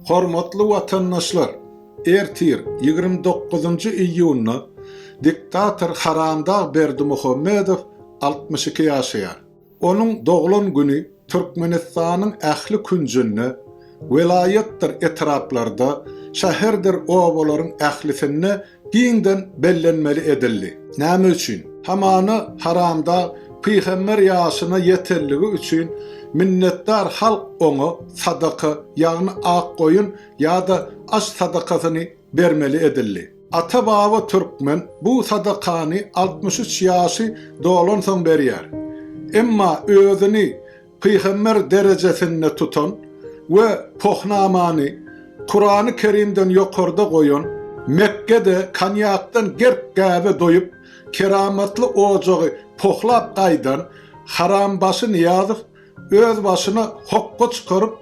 Hormatly watandaşlar! Ertir, 29-njy iýunda diktator haramdag Berdimuhamedow 62 ýaşaýar. Onuň doglan güni Türkmenistanyň ähli künjünde, welaýatdyr etraplarda, şäherdir obalaryň ählisinde giňden bellenmeli edildi. Näme üçin? Hamana haramdag pygamber ýaşyna ýetenligi üçin minnetdar halk oňa sadaka, ýagny ak goýun ýa-da aş sadakasyny bermeli edildi. Ata-baba türkmen bu sadakany 63 ýaşy dolansoň berýär. Emma özüni pygamber derejesinde tutan we Pohnamany Kurany Kerimden ýokarda goýan, Mekgede konýakdan gerk-gäbe doýup, keramatly ojagy pohlap gaýdan harambaşy Nyýazow öz başyna hokga çykaryp,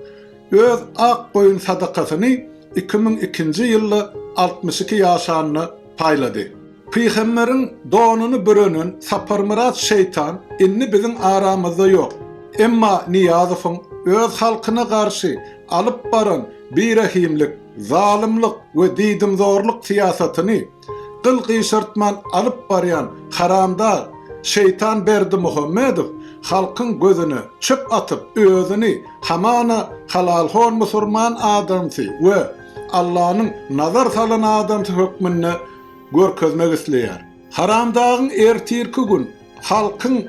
öz ak goýun sadakasyny 2002-nji ýylda 62 ýaşanda paýlady. Pygamberiň donuny bürenen Saparmyrat şeýtan indi biziň aramyzda ýok. Emma Nyýazowyň öz halkyna garşy alyp baran birehimlik, zalymlyk we diýdimzorluk syýasatyny gyl gyşartman alyp barýan haramdag şeýtan Berdimuhamedow halkyň gözüne çöp atyp özüni hamana halalhon musurman adamsy we Allanyň nazar salan adamsy hökmünde görkezmek isleýär. Haramdagyň ertirki gün halkyň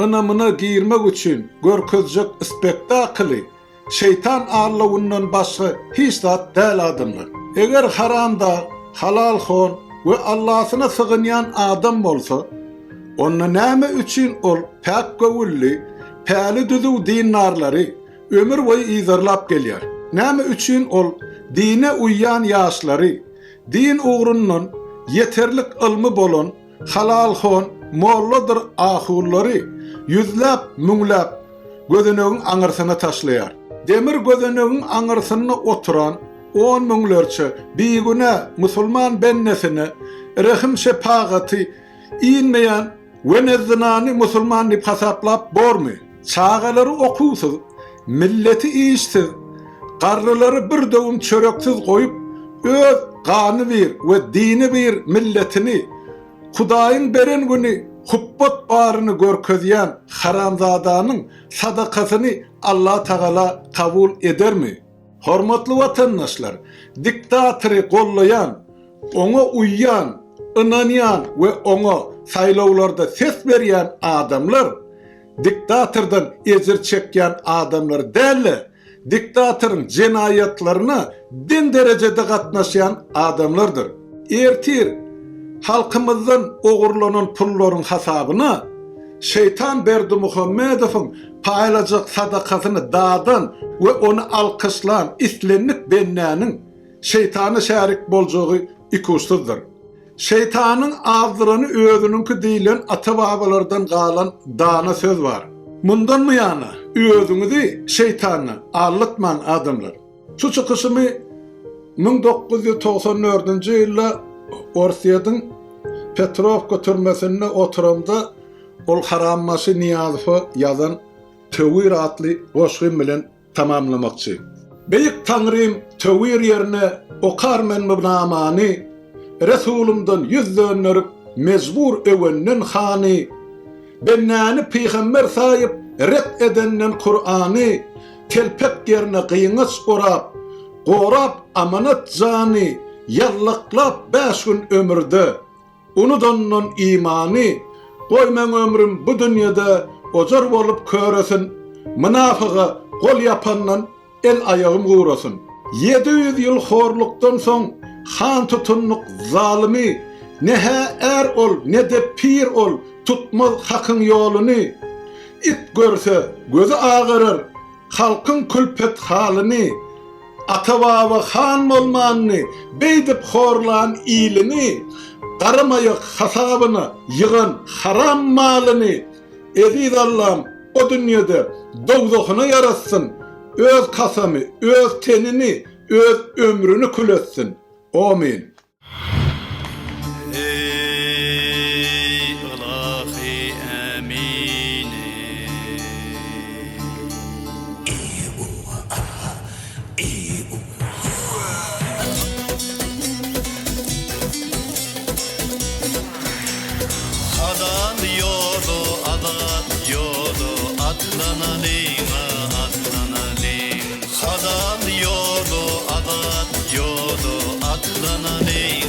ynamyna girmek üçin görkezjek spektakly şeýtan allawyndan başga hiç zat däl adamlar. Eger haramdag halalhon we Allasyna sygynýan adam bolsa, onda näme üçin ol päk göwünli, päli düzüw dindarlary ömür boýy yzarlap gelýär? Näme üçin ol dine uýýan ýaşlary, din ugrundan ýeterlik ylmy bolan halalhon molladyr ahullary ýüzläp, müňläp gözenegiň aňyrsyna taşlaýar? Demir gözenegiň aňyrsynda oturan on müňlerçe bigünä musulman bendesine rehim-şepagaty inmeýän Wenezzynany musulman diýip hasaplap bormy? Çagalary okuwsyz, milleti işsiz, garrylary bir döwüm çöreksiz goýup, öz gany bir we dini bir milletini Hudaýyň beren güni hupbat baryny görkezýän haramzadanyň sadakasyny Allatagala kabul edermi? Hormatly watandaşlar, diktatory gollaýan, oňa uýýan, ynanýan we oňa saýlawlarda ses berýän adamlar diktatordan ejir çekýän adamlar däl-de, diktatoryň jenaýatlaryna deň derejede gatnaşýan adamlardyr. Ertir halkymyzdan ogurlanan pullaryň hasabyna şeýtan Berdimuhamedowyň paýlajak sadakasyny dadan we ony alkyşlan islendik bendäniň şeýtana şärik boljagy ikuçsuzdyr. Şeýtanyň azdyrany özüniňki diýlen ata-babalardan galan dana söz bar. Mundan buýana özüňizi şeýtana aldatmaň adamlar. Şu çykyşymy 1994-nji ýylda Orsýetiň Petrowka türmesinde oturamda ol harambaşy Nyýazowa ýazan Töwir atly goşgym bilen tamamlamakçy. Beýik Taňrym töwir ýerine okar men bu namany, Resulymdan ýüz dönderip mejbur öwenden hany, Bendäni pygamber saýyp ret edenden Kurany, Telpek ýerine gyňaç orap, gorap amanat jany, Ýallaklap bäş gün ömürde, Unudandan imany, Goý meň ömrüm bu dünýede ojar bolup köresin, Mynafyga gol ýapandan el-aýagym gurasyn. 700 ýyl horlukdan soň han tutundyk zalymy, Ne-hä är ol, ne-de pir ol, tutmaz hakyň ýoluny. It görse, gözi agarar, Halkyň külpet halyny, Ata-baba han bolmanyny, Beýdip horlan ilini, Garamaýak hasabyna ýygan haram malyny, Eziz Allam o dünýede dowzahyna ýaratsyn, Öz kasamy, öz tenini, öz ömrüni kül etsin. Omyn. Eý ylahy ämin eý. E U A E U A. Atlanalyň.